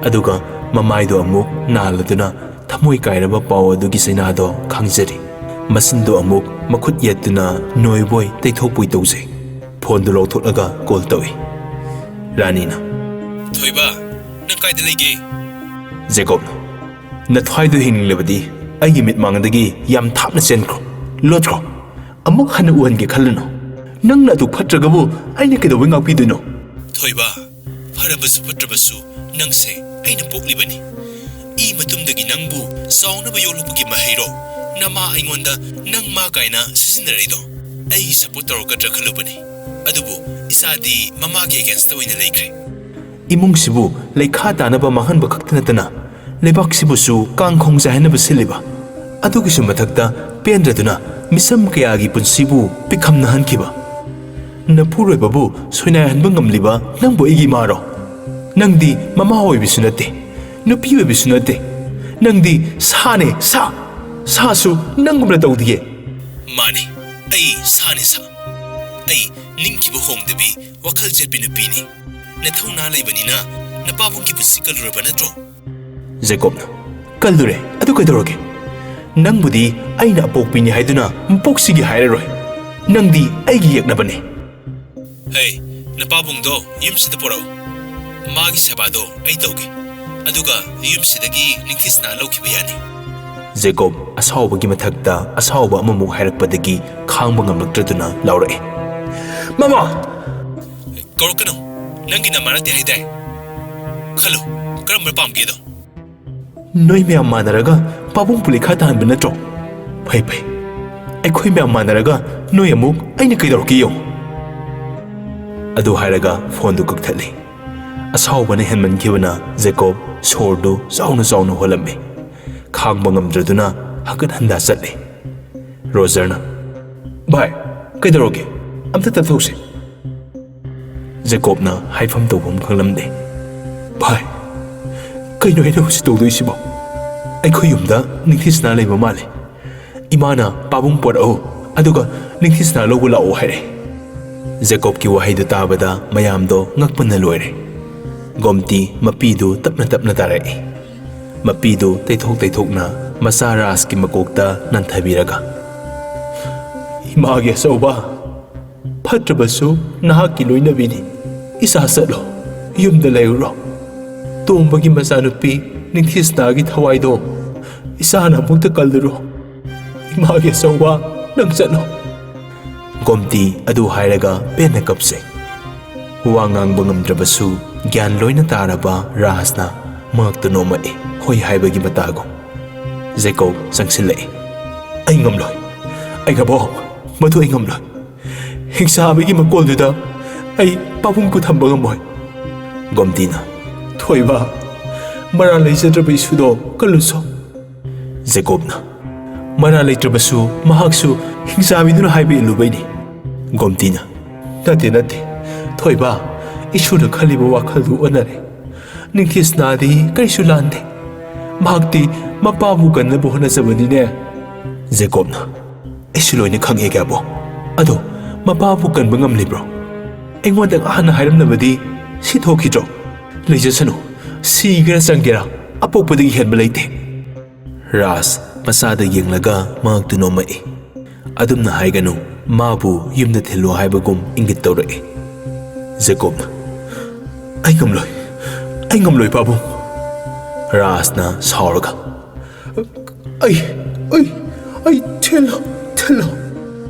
ꯑꯗꯨꯒ ꯃꯃꯥꯏꯗꯨ ꯑꯃꯨꯛ ꯅꯥꯜꯂꯗꯨꯅ ꯊꯃꯣꯏ ꯀꯥꯏꯔꯕ ꯄꯥꯎ ꯑꯗꯨꯒꯤ ꯆꯩꯅꯥꯗꯣ ꯈꯥꯡꯖꯔꯤ꯫ ꯃꯆꯤꯟꯗꯣ ꯑꯃꯨꯛ ꯃꯈꯨꯠ ꯌꯦꯠꯇꯨꯅ ꯅꯣꯏꯕꯣꯏ ꯇꯩꯊꯣꯛꯄꯣꯏ ꯇꯧꯖꯩ꯫ ꯐꯣꯟꯗꯨ ꯂꯧꯊꯣꯛꯂꯒ ꯀꯣꯜ ꯇꯧꯏ꯫ ꯔꯥꯅꯤꯅ, "ꯊꯣꯏꯕ, ꯅꯪ ꯀꯥꯏꯗ ꯂꯩꯒꯦ?" ꯖꯦꯀꯣꯕꯅ, "ꯅꯊ꯭ꯋꯥꯏꯗꯨ ꯍꯤꯡꯂꯕꯗꯤ ꯑꯩꯒꯤ ꯃꯤꯠꯃꯥꯡꯗꯒꯤ ꯌꯥꯝ ꯊꯥꯞꯅ ꯆꯦꯟꯈ꯭ꯔꯣ, ꯂꯣꯠꯈ꯭ꯔꯣ꯫ ꯑꯃꯨꯛ ꯍꯟꯅ ꯎꯍꯟꯒꯦ ꯈꯜꯂꯅꯨ꯫ ꯅꯪꯅ ꯑꯗꯨꯛ ꯐꯠꯇ꯭ꯔꯒꯕꯨ ꯑꯩꯅ ꯀꯩꯗꯧꯕꯩ ꯉꯥꯛꯄꯤꯗꯣꯏꯅꯣ? ꯊꯣꯏꯕ, ꯐꯔꯕꯁꯨ ꯐꯠꯇ꯭ꯔꯕꯁꯨ ꯅꯪꯁꯦ ꯑꯩꯅ ꯄꯣꯛꯂꯤꯕꯅꯤ꯫ ꯏ ꯃꯇꯨꯡꯗꯒꯤ ꯅꯪꯕꯨ ꯆꯥꯎꯅꯕ ꯌꯣꯛꯂꯛꯄꯒꯤ ꯃꯍꯩꯔꯣ ꯅꯃꯥ ꯑꯩꯉꯣꯟꯗ ꯅꯪ ꯃꯥ ꯀꯥꯏꯅ ꯁꯤꯖꯤꯟꯅꯔꯛꯏꯗꯣ? ꯑꯩꯒꯤ ꯁꯞꯄꯣꯔꯠ ꯇꯧꯔꯛꯀꯗ꯭ꯔꯥ ꯈꯜꯂꯨꯕꯅꯤ, ꯑꯗꯨꯕꯨ ꯏꯆꯥꯗꯤ ꯃꯃꯥꯒꯤ ꯑꯦꯒꯦꯟꯁꯇ ꯑꯣꯏꯅ ꯂꯩꯈ꯭ꯔꯦ꯫ ꯏꯃꯨꯡꯁꯤꯕꯨ ꯂꯩꯈꯥ ꯇꯥꯅꯕ ꯃꯥꯡꯍꯟꯕ ꯈꯛꯇ ꯅꯠꯇꯅ ꯂꯩꯕꯥꯛꯁꯤꯕꯨꯁꯨ ꯀꯥꯡꯈꯣꯡ ꯆꯥꯏꯍꯟꯅꯕ ꯁꯤꯜꯂꯤꯕ꯫ ꯑꯗꯨꯒꯤꯁꯨ ꯃꯊꯛꯇ ꯄꯦꯟꯗ꯭ꯔꯗꯨꯅ ꯃꯤꯁꯝ ꯀꯌꯥꯒꯤ ꯄꯨꯟꯁꯤꯕꯨ ꯄꯤꯛꯈꯝꯅꯍꯟꯈꯤꯕ꯫ ꯅꯄꯨꯔꯣꯏꯕꯕꯨ ꯁꯣꯏꯅꯥꯏꯍꯟꯕ ꯉꯝꯂꯤꯕ ꯅꯪꯕꯨ ꯑꯩꯒꯤ ꯏꯃꯥꯔꯣ? ꯅꯪꯗꯤ ꯃꯃꯥ ꯑꯣꯏꯕꯤꯁꯨ ꯅꯠꯇꯦ, ꯅꯨꯄꯤ ꯑꯣꯏꯕꯤꯁꯨ ꯅꯠꯇꯦ꯫ ꯅꯪꯗꯤ ꯁꯥꯅꯦ, ꯁꯥ! ꯁꯥꯁꯨ ꯅꯪꯒꯨꯝꯅ ꯇꯧꯗꯤꯌꯦ꯫ ꯃꯥꯅꯤ, ꯑꯩ ꯁꯥꯅꯤ, ꯁꯥ꯫ ꯑꯩ ꯅꯤꯡꯈꯤꯕ ꯍꯣꯡꯗꯕꯤ ꯋꯥꯈꯜ ꯆꯦꯠꯄꯤ ꯅꯨꯄꯤꯅꯤ꯫ ꯅꯊꯧꯅꯥ ꯂꯩꯕꯅꯤꯅ ꯅꯄꯥꯕꯨꯡꯒꯤ ꯄꯨꯟꯁꯤ ꯀꯜꯂꯨꯔꯕ ꯅꯠꯇ꯭ꯔꯣ? ꯖꯦꯀꯣꯕꯅ, ꯀꯜꯂꯨꯔꯦ, ꯑꯗꯨ ꯀꯩꯗꯧꯔꯒꯦ? ꯅꯪꯕꯨꯗꯤ ꯑꯩꯅ ꯑꯄꯣꯛꯄꯤꯅꯤ ꯍꯥꯏꯗꯨꯅ ꯃꯄꯣꯛꯁꯤꯒꯤ ꯍꯥꯏꯔꯔꯣꯏ꯫ ꯅꯪꯗꯤ ꯑꯩꯒꯤ ꯌꯦꯛꯅꯕꯅꯦ꯫ ꯍꯦ, ꯅꯄꯥꯕꯨꯡꯗꯣ ꯌꯨꯝꯁꯤꯗ ꯄꯨꯔꯛꯎ꯫ ꯃꯥꯒꯤ ꯁꯦꯕꯥꯗꯣ ꯑꯩ ꯇꯧꯒꯦ꯫ ꯑꯗꯨꯒ ꯌꯨꯝꯁꯤꯗꯒꯤ ꯅꯤꯡꯊꯤꯁꯅꯥ ꯂꯧꯈꯤꯕ ꯌꯥꯅꯤ꯫ ꯖꯦꯀꯣꯕ ꯑꯁꯥꯎꯕꯒꯤ ꯃꯊꯛꯇ ꯑꯁꯥꯎꯕ ꯑꯃꯃꯨꯛ ꯍꯥꯏꯔꯛꯄꯗꯒꯤ ꯈꯥꯡꯕ ꯉꯝꯂꯛꯇ꯭ꯔꯗꯨꯅ ꯂꯥꯎꯔꯛꯑꯦ, "ꯃꯃꯥ!" ꯀꯧꯔꯛꯀꯅꯨ꯫ ꯅꯪꯒꯤ ꯅꯃꯥ ꯅꯠꯇꯦ ꯍꯥꯏꯗꯥꯏ? ꯈꯜꯂꯨ, ꯀꯔꯝꯕ ꯄꯥꯝꯒꯦꯗꯣ? ꯅꯣꯏ ꯃꯌꯥꯝ ꯃꯥꯟꯅꯔꯒ ꯄꯥꯕꯨꯡ ꯄꯨꯂꯩꯈꯥ ꯇꯥꯍꯟꯕ ꯅꯠꯇ꯭ꯔꯣ? ꯐꯩ, ꯐꯩ꯫ ꯑꯩꯈꯣꯏ ꯃꯌꯥꯝ ꯃꯥꯟꯅꯔꯒ ꯅꯣꯏ ꯑꯃꯨꯛ ꯑꯩꯅ ꯀꯩꯗꯧꯔꯛꯀꯦ ꯌꯦꯡꯉꯨ꯫ ꯑꯗꯨ ꯍꯥꯏꯔꯒ ꯐꯣꯟꯗꯨ ꯀꯛꯊꯠꯂꯤ꯫ ꯑꯁꯥꯎꯕꯅ ꯍꯦꯟꯃꯟꯈꯤꯕꯅ ꯖꯦꯀꯣꯕ ꯁꯣꯔꯗꯨ ꯆꯥꯎꯅ ꯆꯥꯎꯅ ꯍꯣꯜꯂꯝꯃꯤ꯫ ꯈꯥꯡꯕ ꯉꯝꯗ꯭ꯔꯗꯨꯅ ꯍꯪꯒꯠ ꯍꯟꯗꯥ ꯆꯠꯂꯤ꯫ ꯔꯣꯖꯔꯅ, "ꯚꯥꯏ, ꯀꯩꯗꯧꯔꯒꯦ? ꯑꯝꯇ ꯇꯞꯊꯧꯁꯦ꯫" ꯖꯦꯀꯣꯕꯅ ꯍꯥꯏꯐꯝ ꯇꯧꯐꯝ ꯈꯪꯂꯝꯗꯦ꯫ "ꯚꯥꯏ, ꯀꯩꯅꯣ ꯑꯩꯅ ꯍꯧꯖꯤꯛ ꯇꯧꯗꯣꯏꯁꯤꯕꯣ? ꯑꯩꯈꯣꯏ ꯌꯨꯝꯗ ꯅꯤꯡꯊꯤꯁꯅꯥ ꯂꯩꯕ ꯃꯥꯜꯂꯦ꯫ ꯏꯃꯥꯅ ꯄꯥꯕꯨꯡ ꯄꯣꯔꯛꯎ, ꯑꯗꯨꯒ ꯅꯤꯡꯊꯤꯁꯅꯥ ꯂꯧꯕ ꯂꯥꯛꯑꯣ ꯍꯥꯏꯔꯛꯑꯦ꯫" ꯖꯦꯀꯣꯕꯀꯤ ꯋꯥꯍꯩꯗꯨ ꯇꯥꯕꯗ ꯃꯌꯥꯝꯗꯣ ꯉꯛꯄꯅ ꯂꯣꯏꯔꯦ꯫ ꯒꯣꯝꯇꯤ ꯃꯄꯤꯗꯨ ꯇꯞꯅ ꯇꯞꯅ ꯇꯥꯔꯛꯏ꯫ ꯃꯄꯤꯗꯨ ꯇꯩꯊꯣꯛ ꯇꯩꯊꯣꯛꯅ ꯃꯆꯥ ꯔꯥꯖꯀꯤ ꯃꯀꯣꯛꯇ ꯅꯟꯊꯕꯤꯔꯒ, "ꯏꯃꯥꯒꯤ ꯑꯆꯧꯕ, ꯐꯠꯇ꯭ꯔꯕꯁꯨ ꯅꯍꯥꯛꯀꯤ ꯂꯣꯏꯅꯕꯤꯅꯤ꯫ ꯏꯆꯥ ꯆꯠꯂꯣ, ꯌꯨꯝꯗ ꯂꯩꯔꯨꯔꯣ꯫ ꯇꯣꯝꯕꯒꯤ ꯃꯆꯥꯅꯨꯄꯤ ꯅꯤꯡꯊꯤꯁꯅꯥꯒꯤ ꯊꯋꯥꯏꯗꯣ ꯏꯆꯥꯅ ꯑꯃꯨꯛꯇ ꯀꯜꯂꯨꯔꯣ꯫ ꯏꯃꯥꯒꯤ ꯑꯆꯧꯕ, ꯅꯪ ꯆꯠꯂꯣ꯫" ꯒꯣꯝꯇꯤ ꯑꯗꯨ ꯍꯥꯏꯔꯒ ꯄꯦꯟꯅ ꯀꯞꯆꯩ꯫ ꯋꯥ ꯉꯥꯡꯕ ꯉꯝꯗ꯭ꯔꯕꯁꯨ ꯒ꯭ꯌꯥꯟ ꯂꯣꯏꯅ ꯇꯥꯔꯕ ꯔꯥꯖꯅ ꯃꯉꯛꯇ ꯅꯣꯝꯃꯛꯏ, ꯍꯣꯏ ꯍꯥꯏꯕꯒꯤ ꯃꯇꯥꯒꯨꯝ꯫ ꯖꯦꯀꯣꯕ ꯆꯪꯁꯤꯜꯂꯛꯏ꯫ "ꯑꯩ ꯉꯝꯂꯣꯏ, ꯑꯩ ꯉꯝꯂꯣꯏ, ꯃꯗꯨ ꯑꯩ ꯉꯝꯂꯣꯏ꯫ ꯍꯤꯡꯆꯥꯕꯤꯒꯤ ꯃꯀꯣꯜꯗꯨꯗ ꯑꯩ ꯄꯥꯕꯨꯡꯕꯨ ꯊꯝꯕ ꯉꯝꯃꯣꯏ꯫" ꯒꯣꯝꯇꯤꯅ, "ꯊꯣꯏꯕ, ꯃꯔꯥꯜ ꯂꯩꯖꯗ꯭ꯔꯕ ꯏꯁꯨꯗꯣ ꯀꯜꯂꯨꯁꯣ꯫" ꯖꯦꯀꯣꯕꯅ, "ꯃꯔꯥꯜ ꯂꯩꯇ꯭ꯔꯕꯁꯨ ꯃꯍꯥꯛꯁꯨ ꯍꯤꯡꯆꯥꯕꯤꯗꯨꯅ ꯍꯥꯏꯕ ꯏꯜꯂꯨꯕꯩꯅꯤ꯫" ꯒꯣꯝꯇꯤꯅ, "ꯅꯠꯇꯦ, ꯅꯠꯇꯦ, ꯊꯣꯏꯕ, ꯏꯁꯨꯅ ꯈꯜꯂꯤꯕ ꯋꯥꯈꯜꯗꯨ ꯑꯣꯟꯅꯔꯦ꯫ ꯅꯤꯡꯊꯤꯁꯅꯥꯗꯤ ꯀꯔꯤꯁꯨ ꯂꯥꯟꯗꯦ꯫ ꯃꯍꯥꯛꯇꯤ ꯃꯄꯥꯕꯨ ꯀꯟꯅꯕ ꯍꯣꯠꯅꯖꯕꯅꯤꯅꯦ꯫" ꯖꯦꯀꯣꯕꯅ, "ꯑꯩꯁꯨ ꯂꯣꯏꯅ ꯈꯪꯉꯦ, ꯀꯌꯥꯕꯣ꯫ ꯑꯗꯣ ꯃꯄꯥꯕꯨ ꯀꯟꯕ ꯉꯝꯂꯤꯕ꯭ꯔꯣ? ꯑꯩꯉꯣꯟꯗ ꯍꯥꯟꯅ ꯍꯥꯏꯔꯝꯂꯕꯗꯤ ꯁꯤ ꯊꯣꯛꯈꯤꯗ꯭ꯔꯣ? ꯂꯩꯖꯁꯅꯨ, ꯁꯤꯒꯦꯔꯥ ꯆꯪꯒꯦꯔꯥ ꯑꯄꯣꯛꯄꯗꯒꯤ ꯍꯦꯟꯕ ꯂꯩꯇꯦ꯫" ꯔꯥꯖ ꯃꯆꯥꯗ ꯌꯦꯡꯂꯒ ꯃꯉꯛꯇꯨ ꯅꯣꯝꯃꯛꯏ꯫ "ꯑꯗꯨꯝꯅ ꯍꯥꯏꯒꯅꯨ, ꯃꯥꯕꯨ ꯌꯨꯝꯗ ꯊꯤꯜꯂꯨ ꯍꯥꯏꯕꯒꯨꯝ ꯏꯪꯒꯤꯠ ꯇꯧꯔꯛꯏ꯫" ꯖꯦꯀꯣꯕꯅ, "ꯑꯩ ꯉꯝꯂꯣꯏ, ꯑꯩ ꯉꯝꯂꯣꯏ, ꯄꯥꯕꯨꯡ꯫" ꯔꯥꯖꯅ ꯁꯥꯎꯔꯒ, "ꯑꯩ, ꯑꯩ, ꯑꯩ ꯊꯤꯜꯂꯣ, ꯊꯤꯜꯂꯣ꯫"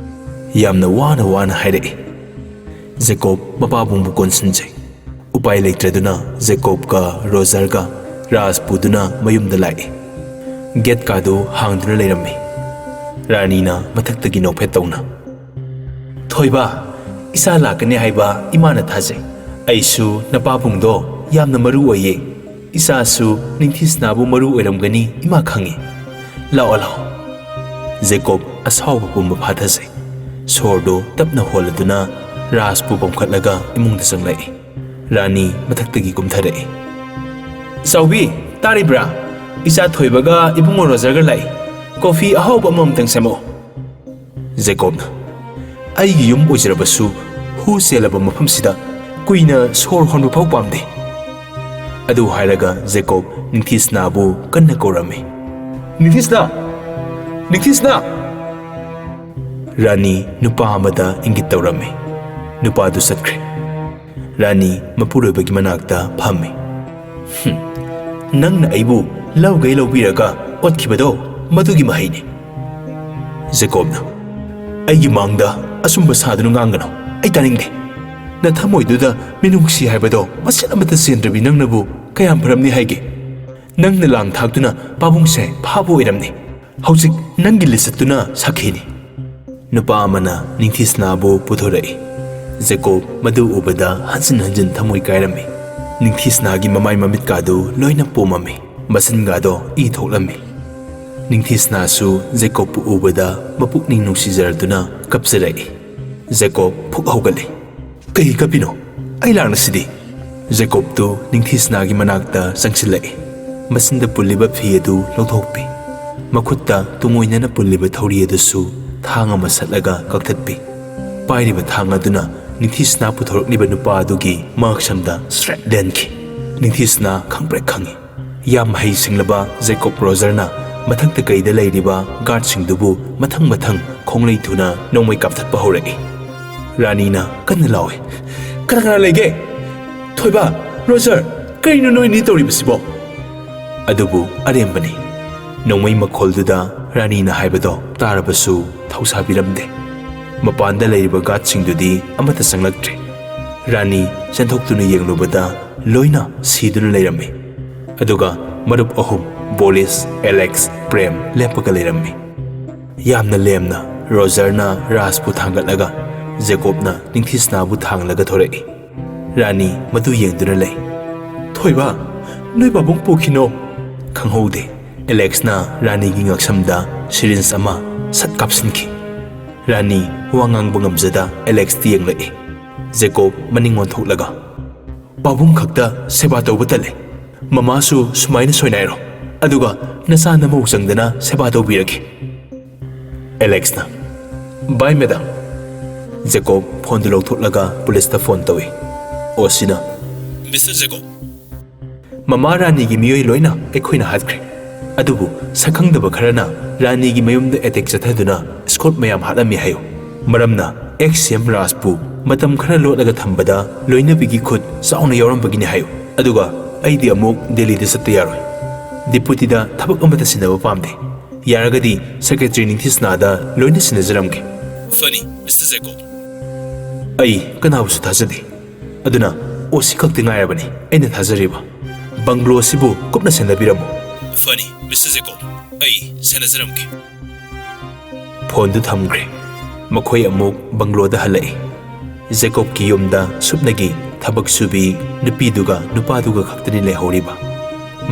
ꯌꯥꯝꯅ ꯋꯥꯅ ꯋꯥꯅ ꯍꯥꯏꯔꯛꯏ꯫ ꯖꯦꯀꯣꯕ ꯃꯄꯥꯕꯨꯡꯕꯨ ꯀꯣꯟꯁꯤꯟꯖꯩ꯫ ꯎꯄꯥꯏ ꯂꯩꯇ꯭ꯔꯗꯨꯅ ꯖꯦꯀꯣꯕꯀ ꯔꯣꯖꯔꯒ ꯔꯥꯖ ꯄꯨꯗꯨꯅ ꯃꯌꯨꯝꯗ ꯂꯥꯛꯏ꯫ ꯒꯦꯠꯀꯥꯗꯨ ꯍꯥꯡꯗꯨꯅ ꯂꯩꯔꯝꯃꯤ꯫ ꯔꯥꯅꯤꯅ ꯃꯊꯛꯇꯒꯤ ꯅꯣꯛꯐꯦꯠ ꯇꯧꯅ, "ꯊꯣꯏꯕ, ꯏꯆꯥ ꯂꯥꯛꯀꯅꯤ ꯍꯥꯏꯕ ꯏꯃꯥꯅ ꯊꯥꯖꯩ꯫ ꯑꯩꯁꯨ ꯅꯄꯥꯕꯨꯡꯗꯣ ꯌꯥꯝꯅ ꯃꯔꯨ ꯑꯣꯏꯌꯦ꯫ ꯏꯆꯥꯁꯨ ꯅꯤꯡꯊꯤꯁꯅꯥꯕꯨ ꯃꯔꯨ ꯑꯣꯏꯔꯝꯒꯅꯤ ꯏꯃꯥ ꯈꯪꯉꯤ꯫ ꯂꯥꯛꯑꯣ, ꯂꯥꯛꯑꯣ꯫" ꯖꯦꯀꯣꯕ ꯑꯁꯥꯎꯕ ꯄꯨꯝꯕ ꯐꯥꯊꯖꯩ꯫ ꯁꯣꯔꯗꯨ ꯇꯞꯅ ꯍꯣꯜꯂꯗꯨꯅ ꯔꯥꯖꯄꯨ ꯄꯝꯈꯠꯂꯒ ꯏꯃꯨꯡꯗ ꯆꯪꯂꯛꯏ꯫ ꯔꯥꯅꯤ ꯃꯊꯛꯇꯒꯤ ꯀꯨꯝꯊꯔꯛꯏ꯫ "ꯆꯥꯎꯕꯤ, ꯇꯥꯔꯤꯕ꯭ꯔꯥ? ꯏꯆꯥ ꯊꯣꯏꯕꯒ ꯏꯕꯨꯡꯉꯣ ꯔꯣꯖꯔꯒ ꯂꯥꯛꯏ꯫ ꯀꯣꯐꯤ ꯑꯍꯥꯎꯕ ꯑꯃꯃꯝꯇꯪ ꯁꯦꯝꯃꯛꯑꯣ꯫" ꯖꯦꯀꯣꯕꯅ, "ꯑꯩꯒꯤ ꯌꯨꯝ ꯑꯣꯏꯖꯔꯕꯁꯨ ꯍꯨ ꯆꯦꯜꯂꯕ ꯃꯐꯝꯁꯤꯗ ꯀꯨꯏꯅ ꯁꯣꯔ ꯍꯣꯟꯕ ꯐꯥꯎ ꯄꯥꯝꯗꯦ꯫" ꯑꯗꯨ ꯍꯥꯏꯔꯒ ꯖꯦꯀꯣꯕ ꯅꯤꯡꯊꯤꯁꯅꯥꯕꯨ ꯀꯟꯅ ꯀꯧꯔꯝꯃꯤ꯫ "ꯅꯤꯡꯊꯤꯁꯅꯥ! ꯅꯤꯡꯊꯤꯁꯅꯥ!" ꯔꯥꯅꯤ ꯅꯨꯄꯥ ꯑꯃꯗ ꯏꯪꯒꯤꯠ ꯇꯧꯔꯝꯃꯤ꯫ ꯅꯨꯄꯥꯗꯨ ꯆꯠꯈ꯭ꯔꯦ꯫ ꯔꯥꯅꯤ ꯃꯄꯨꯔꯣꯏꯕꯒꯤ ꯃꯅꯥꯛꯇ ꯐꯝꯃꯤ꯫ "ꯍꯨꯝ, ꯅꯪꯅ ꯑꯩꯕꯨ ꯂꯧꯒꯩ ꯂꯧꯕꯤꯔꯒ ꯑꯣꯠꯈꯤꯕꯗꯣ ꯃꯗꯨꯒꯤ ꯃꯍꯩꯅꯤ꯫" ꯖꯦꯀꯣꯕꯅ, "ꯑꯩꯒꯤ ꯃꯥꯡꯗ ꯑꯁꯨꯝꯕ ꯁꯥꯗꯨꯅ ꯉꯥꯡꯒꯅꯨ꯫ ꯑꯩ ꯇꯥꯅꯤꯡꯗꯦ꯫ ꯅꯊꯃꯣꯏꯗꯨꯗ ꯃꯤꯅꯨꯡꯁꯤ ꯍꯥꯏꯕꯗꯣ ꯃꯁꯦꯠ ꯑꯃꯠꯇ ꯆꯦꯟꯗ꯭ꯔꯕꯤ ꯅꯪꯅꯕꯨ ꯀꯌꯥꯝ ꯐꯔꯝꯅꯤ ꯍꯥꯏꯒꯦ? ꯅꯪꯅ ꯂꯥꯡ ꯊꯥꯛꯇꯨꯅ ꯄꯥꯕꯨꯡꯁꯦ ꯐꯥꯕ ꯑꯣꯏꯔꯝꯅꯤ꯫ ꯍꯧꯖꯤꯛ ꯅꯪꯒꯤ ꯂꯤꯆꯠꯇꯨꯅ ꯁꯥꯈꯤꯅꯤ꯫ ꯅꯨꯄꯥ ꯑꯃꯅ ꯅꯤꯡꯊꯤꯁꯅꯥꯕꯨ ꯄꯨꯊꯣꯔꯛꯏ꯫ ꯖꯦꯀꯣꯕ ꯃꯗꯨ ꯎꯕꯗ ꯍꯟꯖꯤꯟ ꯍꯟꯖꯤꯟ ꯊꯃꯣꯏ ꯀꯥꯏꯔꯝꯃꯤ꯫ ꯅꯤꯡꯊꯤꯁꯅꯥꯒꯤ ꯃꯃꯥꯏ ꯃꯃꯤꯠꯀꯥꯗꯨ ꯂꯣꯏꯅ ꯄꯣꯝꯃꯝꯃꯤ꯫ ꯃꯆꯤꯟꯒꯥꯗꯣ ꯏ ꯊꯣꯛꯂꯝꯃꯤ꯫ ꯅꯤꯡꯊꯤꯁꯅꯥꯁꯨ ꯖꯦꯀꯣꯕꯄꯨ ꯎꯕꯗ ꯃꯄꯨꯛꯅꯤꯡ ꯅꯨꯡꯁꯤꯖꯔꯗꯨꯅ ꯀꯞꯆꯔꯛꯏ꯫ ꯖꯦꯀꯣꯕ ꯐꯨꯛ ꯍꯧꯒꯠꯂꯤ꯫ "ꯀꯩ ꯀꯞꯄꯤꯅꯣ? ꯑꯩ ꯂꯥꯛꯅꯁꯤꯗꯤ!" ꯖꯦꯀꯣꯕꯇꯨ ꯅꯤꯡꯊꯤꯁꯅꯥꯒꯤ ꯃꯅꯥꯛꯇ ꯆꯪꯁꯤꯜꯂꯛꯏ꯫ ꯃꯆꯤꯟꯗ ꯄꯨꯜꯂꯤꯕ ꯐꯤ ꯑꯗꯨ ꯂꯧꯊꯣꯛꯄꯤ꯫ ꯃꯈꯨꯠꯇ ꯇꯨꯡꯑꯣꯏꯅꯅ ꯄꯨꯜꯂꯤꯕ ꯊꯧꯔꯤ ꯑꯗꯨꯁꯨ ꯊꯥꯡ ꯑꯃ ꯁꯠꯂꯒ ꯀꯛꯊꯠꯄꯤ꯫ ꯄꯥꯏꯔꯤꯕ ꯊꯥꯡ ꯑꯗꯨꯅ ꯅꯤꯡꯊꯤꯁꯅꯥ ꯄꯨꯊꯣꯔꯛꯂꯤꯕ ꯅꯨꯄꯥ ꯑꯗꯨꯒꯤ ꯃꯉꯛꯁꯝꯗ ꯁ꯭ꯔꯦꯠ ꯂꯦꯟꯈꯤ꯫ ꯅꯤꯡꯊꯤꯁꯅꯥ ꯈꯪꯄ꯭ꯔꯦꯛ ꯈꯪꯉꯤ꯫ ꯌꯥꯝ ꯍꯩ ꯁꯤꯡꯂꯕ ꯖꯦꯀꯣꯕ ꯔꯣꯖꯔꯅ ꯃꯊꯛꯇ ꯀꯩꯗ ꯂꯩꯔꯤꯕ ꯒꯥꯔꯗꯁꯤꯡꯗꯨꯕꯨ ꯃꯊꯪ ꯃꯊꯪ ꯈꯣꯡꯂꯩ ꯊꯨꯅ ꯅꯣꯡꯃꯩ ꯀꯥꯞꯊꯠꯄ ꯍꯧꯔꯛꯏ꯫ ꯔꯥꯅꯤꯅ ꯀꯟꯅ ꯂꯥꯎꯏ, "ꯀꯅꯥ ꯀꯅꯥ ꯂꯩꯒꯦ? ꯊꯣꯏꯕ, ꯔꯣꯖꯔ, ꯀꯔꯤꯅꯣ ꯅꯣꯏꯅꯤ ꯇꯧꯔꯤꯕꯁꯤꯕꯣ?" ꯑꯗꯨꯕꯨ ꯑꯔꯦꯝꯕꯅꯤ꯫ ꯅꯣꯡꯃꯩ ꯃꯈꯣꯜꯗꯨꯗ ꯔꯥꯅꯤꯅ ꯍꯥꯏꯕꯗꯣ ꯇꯥꯔꯕꯁꯨ ꯊꯧꯁꯥꯕꯤꯔꯝꯗꯦ꯫ ꯃꯄꯥꯟꯗ ꯂꯩꯔꯤꯕ ꯒꯥꯔꯗꯁꯤꯡꯗꯨꯗꯤ ꯑꯃꯠꯇ ꯆꯪꯂꯛꯇ꯭ꯔꯦ꯫ ꯔꯥꯅꯤ ꯆꯦꯟꯊꯣꯛꯇꯨꯅ ꯌꯦꯡꯂꯨꯕꯗ ꯂꯣꯏꯅ ꯁꯤꯗꯨꯅ ꯂꯩꯔꯝꯃꯤ꯫ ꯑꯗꯨꯒ ꯃꯔꯨꯞ ꯑꯍꯨꯝ, ꯕꯣꯔꯤꯁ, ꯑꯦꯂꯦꯛꯁ, ꯄ꯭ꯔꯦꯝ, ꯂꯦꯞꯄꯒ ꯂꯩꯔꯝꯃꯤ꯫ ꯌꯥꯝꯅ ꯂꯦꯝꯅ ꯔꯣꯖꯔꯅ ꯔꯥꯖꯄꯨ ꯊꯥꯡꯒꯠꯂꯒ ꯖꯦꯀꯣꯕꯅ ꯅꯤꯡꯊꯤꯁꯅꯥꯕꯨ ꯊꯥꯡꯂꯒ ꯊꯣꯔꯛꯏ꯫ ꯔꯥꯅꯤ ꯃꯗꯨ ꯌꯦꯡꯗꯨꯅ ꯂꯩ꯫ "ꯊꯣꯏꯕ, ꯅꯣꯏ ꯄꯥꯕꯨꯡ ꯄꯨꯈꯤꯅꯣ!" ꯈꯪꯍꯧꯗꯦ꯫ ꯑꯦꯂꯦꯛꯁꯅ ꯔꯥꯅꯤꯒꯤ ꯉꯛꯁꯝꯗ ꯁꯤꯔꯤꯟꯖ ꯑꯃ ꯁꯠ ꯀꯥꯞꯁꯤꯟꯈꯤ꯫ ꯔꯥꯅꯤ ꯋꯥ ꯉꯥꯡꯕ ꯉꯝꯖꯗ ꯑꯦꯂꯦꯛꯁꯇ ꯌꯦꯡꯂꯛꯏ꯫ ꯖꯦꯀꯣꯕ ꯃꯅꯤꯡ ꯑꯣꯟꯊꯣꯛꯂꯒ, "ꯄꯥꯕꯨꯡ ꯈꯛꯇ ꯁꯦꯕꯥ ꯇꯧꯕ ꯇꯜꯂꯦ꯫ ꯃꯃꯥꯁꯨ ꯁꯨꯃꯥꯏꯅ ꯁꯣꯏꯅꯥꯏꯔꯣ, ꯑꯗꯨꯒ ꯅꯆꯥ ꯅꯃꯧ ꯆꯪꯗꯅ ꯁꯦꯕꯥ ꯇꯧꯕꯤꯔꯒꯦ꯫" ꯑꯦꯂꯦꯛꯁꯅ, "ꯕꯥꯏ, ꯃꯦꯗꯥꯝ꯫" ꯖꯦꯀꯣꯕ ꯐꯣꯟꯗꯨ ꯂꯧꯊꯣꯛꯂꯒ ꯄꯨꯂꯤꯁꯇ ꯐꯣꯟ ꯇꯧꯏ꯫ ꯑꯣꯁꯤꯅ, "ꯃꯤꯁꯇꯔ ꯖꯦꯀꯣꯕ, ꯃꯃꯥ ꯔꯥꯅꯤꯒꯤ ꯃꯤꯑꯣꯏ ꯂꯣꯏꯅ ꯑꯩꯈꯣꯏꯅ ꯍꯥꯠꯈ꯭ꯔꯦ꯫ ꯑꯗꯨꯕꯨ ꯁꯛꯈꯪꯗꯕ ꯈꯔꯅ ꯔꯥꯅꯤꯒꯤ ꯃꯌꯨꯝꯗ ꯑꯦꯇꯦꯛ ꯆꯠꯊꯗꯨꯅ ꯁ꯭ꯀꯣꯠ ꯃꯌꯥꯝ ꯍꯥꯠꯂꯝꯃꯤ ꯍꯥꯏꯌꯨ꯫ ꯃꯔꯝꯅ ꯑꯦꯛꯁ ꯁꯤ ꯑꯦꯝ ꯔꯥꯖꯄꯨ ꯃꯇꯝ ꯈꯔ ꯂꯣꯠꯂꯒ ꯊꯝꯕꯗ ꯂꯣꯏꯅꯕꯤꯒꯤ ꯈꯨꯠ ꯆꯥꯎꯅ ꯌꯥꯎꯔꯝꯕꯒꯤꯅꯤ ꯍꯥꯏꯌꯨ꯫ ꯑꯗꯨꯒ ꯑꯩꯗꯤ ꯑꯃꯨꯛ ꯗꯦꯜꯂꯤꯗ ꯆꯠꯇ ꯌꯥꯔꯣꯏ꯫ ꯗꯤꯄꯨꯇꯤꯗ ꯊꯕꯛ ꯑꯃꯠꯇ ꯁꯤꯟꯅꯕ ꯄꯥꯝꯗꯦ꯫ ꯌꯥꯔꯒꯗꯤ ꯁꯦꯀ꯭ꯔꯦꯇꯔꯤ ꯅꯤꯡꯊꯤꯁꯅꯥꯗ ꯂꯣꯏꯅ ꯁꯤꯟꯅꯖꯔꯝꯒꯦ꯫" ꯐꯅꯤ, ꯃꯤꯁꯇꯔ ꯖꯦꯀꯣꯕ꯫ ꯑꯩ ꯀꯅꯥꯕꯨꯁꯨ ꯊꯥꯖꯗꯦ꯫ ꯑꯗꯨꯅ ꯑꯣꯁꯤ ꯈꯛꯇꯤ ꯉꯥꯏꯔꯕꯅꯤ ꯑꯩꯅ ꯊꯥꯖꯔꯤꯕ꯫ ꯕꯪꯒ꯭ꯂꯣ ꯑꯁꯤꯕꯨ ꯀꯨꯞꯅ ꯁꯦꯟꯅꯕꯤꯔꯝꯃꯨ꯫ ꯐꯅꯤ, ꯃꯤꯁꯇꯔ ꯖꯦꯀꯣꯕ꯫ ꯑꯩ ꯁꯦꯟꯅꯖꯔꯝꯒꯦ꯫ ꯐꯣꯟꯗꯨ ꯊꯝꯈ꯭ꯔꯦ꯫ ꯃꯈꯣꯏ ꯑꯃꯨꯛ ꯕꯪꯒ꯭ꯂꯣꯗ ꯍꯜꯂꯛꯏ꯫ ꯖꯦꯀꯣꯕꯀꯤ ꯌꯨꯝꯗ ꯁꯨꯞꯅꯒꯤ ꯊꯕꯛ ꯁꯨꯕꯤ ꯅꯨꯄꯤꯗꯨꯒ ꯅꯨꯄꯥꯗꯨꯒ ꯈꯛꯇꯅꯤ ꯂꯩꯍꯧꯔꯤꯕ꯫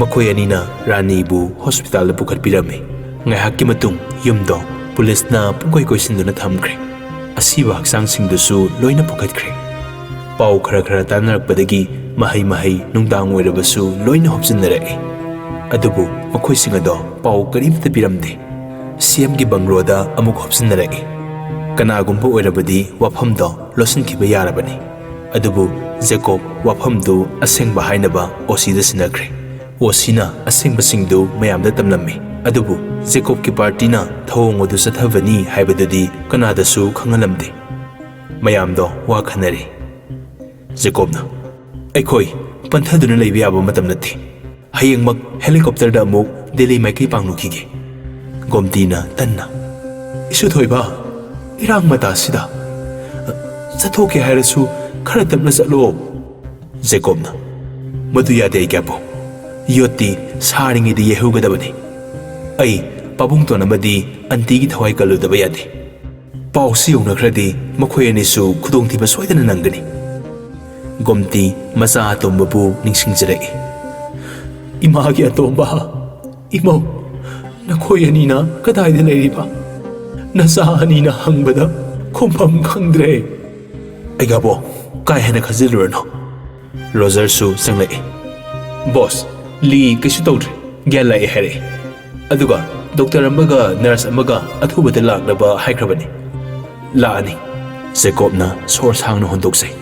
ꯃꯈꯣꯏ ꯑꯅꯤꯅ ꯔꯥꯅꯤꯕꯨ ꯍꯣꯁꯄꯤꯇꯥꯜꯗ ꯄꯨꯈꯠꯄꯤꯔꯝꯃꯤ꯫ ꯉꯥꯏꯍꯥꯛꯀꯤ ꯃꯇꯨꯡ ꯌꯨꯝꯗꯣ ꯄꯨꯂꯤꯁꯅ ꯄꯨꯡꯀꯣꯏ ꯀꯣꯏꯁꯤꯟꯗꯨꯅ ꯊꯝꯈ꯭ꯔꯦ꯫ ꯑꯁꯤꯕ ꯍꯛꯆꯥꯡꯁꯤꯡꯗꯨꯁꯨ ꯂꯣꯏꯅ ꯄꯨꯈꯠꯈ꯭ꯔꯦ꯫ ꯄꯥꯎ ꯈꯔ ꯈꯔ ꯇꯥꯅꯔꯛꯄꯗꯒꯤ ꯃꯍꯩ ꯃꯍꯩ ꯅꯨꯡꯗꯥꯡ ꯑꯣꯏꯔꯕꯁꯨ ꯂꯣꯏꯅ ꯍꯨꯞꯆꯤꯟꯅꯔꯛꯏ꯫ ꯑꯗꯨꯕꯨ ꯃꯈꯣꯏꯁꯤꯡ ꯑꯗꯣ ꯄꯥꯎ ꯀꯔꯤꯝꯇ ꯄꯤꯔꯝꯗꯦ꯫ ꯁꯤ ꯑꯦꯝꯒꯤ ꯕꯪꯒ꯭ꯂꯣꯗ ꯑꯃꯨꯛ ꯍꯨꯞꯆꯤꯟꯅꯔꯛꯏ꯫ ꯀꯅꯥꯒꯨꯝꯕ ꯑꯣꯏꯔꯕꯗꯤ ꯋꯥꯐꯝꯗꯣ ꯂꯣꯠꯁꯤꯟꯈꯤꯕ ꯌꯥꯔꯕꯅꯤ꯫ ꯑꯗꯨꯕꯨ ꯖꯦꯀꯣꯕ ꯋꯥꯐꯝꯗꯨ ꯑꯁꯦꯡꯕ ꯍꯥꯏꯅꯕ ꯑꯣꯁꯤꯗ ꯁꯤꯟꯅꯈ꯭ꯔꯦ꯫ ꯑꯣꯁꯤꯅ ꯑꯁꯦꯡꯕꯁꯤꯡꯗꯨ ꯃꯌꯥꯝꯗ ꯇꯝꯂꯝꯃꯤ꯫ ꯑꯗꯨꯕꯨ ꯖꯦꯀꯣꯕꯀꯤ ꯄꯥꯔꯇꯤꯅ ꯊꯧꯑꯣꯡ ꯑꯗꯨ ꯆꯠꯊꯕꯅꯤ ꯍꯥꯏꯕꯗꯨꯗꯤ ꯀꯅꯥꯗꯁꯨ ꯈꯪꯍꯜꯂꯝꯗꯦ꯫ ꯃꯌꯥꯝꯗꯣ ꯋꯥ ꯈꯟꯅꯔꯤ꯫ ꯖꯦꯀꯣꯕꯅ, "ꯑꯩꯈꯣꯏ ꯄꯟꯊꯗꯨꯅ ꯂꯩꯕ ꯌꯥꯕ ꯃꯇꯝ ꯅꯠꯇꯦ꯫ ꯍꯌꯦꯡꯃꯛ ꯍꯦꯂꯤꯀꯣꯞꯇꯔꯗ ꯑꯃꯨꯛ ꯗꯦꯜꯂꯤ ꯃꯥꯏꯀꯩ ꯄꯥꯡꯂꯨꯈꯤꯒꯦ꯫" ꯒꯣꯝꯇꯤꯅ ꯇꯟꯅ, "ꯏꯁꯨ ꯊꯣꯏꯕ, ꯏꯔꯥꯡ ꯃꯇꯥꯁꯤꯗ ꯆꯠꯊꯣꯛꯀꯦ ꯍꯥꯏꯔꯁꯨ ꯈꯔ ꯇꯞꯅ ꯆꯠꯂꯣ꯫" ꯖꯦꯀꯣꯕꯅ, "ꯃꯗꯨ ꯌꯥꯗꯦ, ꯑꯩꯒꯤ ꯑꯕꯣꯛ꯫ ꯌꯣꯠꯇꯤ ꯁꯥꯔꯤꯉꯩꯗ ꯌꯩꯍꯧꯒꯗꯕꯅꯤ꯫ ꯑꯩ ꯄꯥꯕꯨꯡꯇꯣꯟ ꯑꯃꯗꯤ ꯑꯟꯇꯤꯒꯤ ꯊꯋꯥꯏ ꯀꯜꯂꯨꯗꯕ ꯌꯥꯗꯦ꯫ ꯄꯥꯎꯁꯤ ꯌꯧꯅꯈ꯭ꯔꯗꯤ ꯃꯈꯣꯏ ꯑꯅꯤꯁꯨ ꯈꯨꯗꯣꯡꯊꯤꯕ ꯁꯣꯏꯗꯅ ꯅꯪꯒꯅꯤ꯫" ꯒꯣꯝꯇꯤ ꯃꯆꯥ ꯑꯇꯣꯝꯕꯕꯨ ꯅꯤꯡꯁꯤꯡꯖꯔꯛꯏ꯫ "ꯏꯃꯥꯒꯤ ꯑꯇꯣꯝꯕ, ꯏꯃꯧ, ꯅꯈꯣꯏ ꯑꯅꯤꯅ ꯀꯗꯥꯏꯗ ꯂꯩꯔꯤꯕ? ꯅꯆꯥ ꯑꯅꯤꯅ ꯍꯪꯕꯗ ꯈꯨꯝꯐꯝ ꯈꯪꯗ꯭ꯔꯦ꯫" "ꯑꯩꯒꯤ ꯑꯕꯣꯛ, ꯀꯥ ꯍꯦꯟꯅ ꯈꯟꯖꯤꯜꯂꯨꯔꯅꯨ꯫" ꯔꯣꯖꯔꯁꯨ ꯆꯪꯂꯛꯏ꯫ "ꯕꯣꯁ, ꯂꯤ ꯀꯩꯁꯨ ꯇꯧꯗ꯭ꯔꯦ, ꯒ꯭ꯌꯥꯟ ꯂꯥꯛꯑꯦ ꯍꯥꯏꯔꯛꯑꯦ꯫ ꯑꯗꯨꯒ ꯗꯣꯛꯇꯔ ꯑꯃꯒ ꯅꯔꯁ ꯑꯃꯒ ꯑꯊꯨꯕꯗ ꯂꯥꯛꯅꯕ ꯍꯥꯏꯈ꯭ꯔꯕꯅꯤ꯫ ꯂꯥꯛꯑꯅꯤ꯫" ꯖꯦꯀꯣꯕꯅ ꯁꯣꯔ ꯁꯥꯡꯅ ꯍꯣꯟꯗꯣꯛꯆꯩ꯫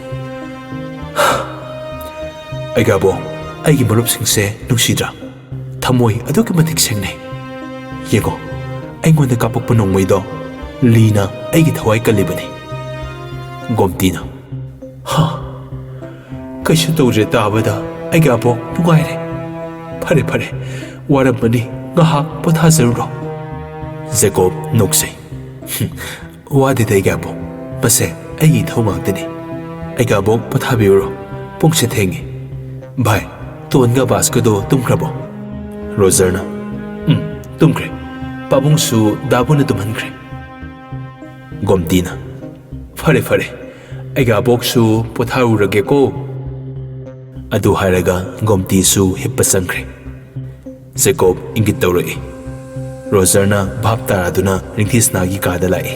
"ꯑꯩꯒꯤ ꯑꯕꯣꯛ, ꯑꯩꯒꯤ ꯃꯔꯨꯞꯁꯤꯡꯁꯦ ꯅꯨꯡꯁꯤꯗ꯭ꯔꯥ? ꯊꯃꯣꯏ ꯑꯗꯨꯛꯀꯤ ꯃꯇꯤꯛ ꯁꯦꯡꯅꯩ꯫ ꯌꯦꯡꯉꯣ, ꯑꯩꯉꯣꯟꯗ ꯀꯥꯞꯄꯛꯄ ꯅꯣꯡꯃꯩꯗꯣ ꯂꯤꯅ ꯑꯩꯒꯤ ꯊꯋꯥꯏ ꯀꯜꯂꯤꯕꯅꯤ꯫" ꯒꯣꯝꯇꯤꯅ, "ꯍꯥ, ꯀꯩꯁꯨ ꯇꯧꯗ꯭ꯔꯦ ꯇꯥꯕꯗ ꯑꯩꯒꯤ ꯑꯕꯣꯛ ꯅꯨꯡꯉꯥꯏꯔꯦ꯫ ꯐꯔꯦ, ꯐꯔꯦ, ꯋꯥꯔꯝꯃꯅꯤ, ꯉꯥꯏꯍꯥꯛ ꯄꯣꯊꯥꯖꯔꯨꯔꯣ꯫" ꯖꯦꯀꯣꯕ ꯅꯣꯛꯆꯩ꯫ "ꯍꯨꯝ, "ꯋꯥꯗꯦꯗ ꯑꯩꯒꯥꯕꯣꯛ, ꯃꯁꯦ ꯑꯩꯒꯤ ꯏꯊꯧ ꯉꯥꯛꯇꯅꯤ꯫ ꯑꯩꯒꯥꯕꯣꯛ ꯄꯣꯊꯥꯕꯤꯔꯨꯔꯣ, ꯄꯨꯡꯁꯦ ꯊꯦꯡꯉꯦ꯫ ꯚꯥꯏ, ꯇꯣꯟꯒ ꯕꯥꯁꯀꯗꯣ ꯇꯨꯝꯈ꯭ꯔꯕꯣ?" ꯔꯣꯖꯔꯅ, "ꯎꯝ, ꯇꯨꯝꯈ꯭ꯔꯦ꯫ ꯄꯥꯕꯨꯡꯁꯨ ꯗꯥꯕꯨꯅ ꯇꯨꯝꯍꯟꯈ꯭ꯔꯦ꯫" ꯒꯣꯝꯇꯤꯅ, "ꯐꯔꯦ ꯐꯔꯦ, ꯑꯩꯒꯥꯕꯣꯛꯁꯨ ꯄꯣꯊꯥꯔꯨꯔꯒꯦꯀꯣ꯫" ꯑꯗꯨ ꯍꯥꯏꯔꯒ ꯒꯣꯝꯇꯤꯁꯨ ꯍꯤꯞꯄ ꯆꯪꯈ꯭ꯔꯦ꯫ ꯖꯦꯀꯣꯕ ꯏꯪꯒꯤꯠ ꯇꯧꯔꯛꯏ꯫ ꯔꯣꯖꯔꯅ ꯚꯥꯞ ꯇꯥꯔꯗꯨꯅ ꯔꯤꯡꯊꯤꯁꯅꯥꯒꯤ ꯀꯥꯗ ꯂꯥꯛꯏ꯫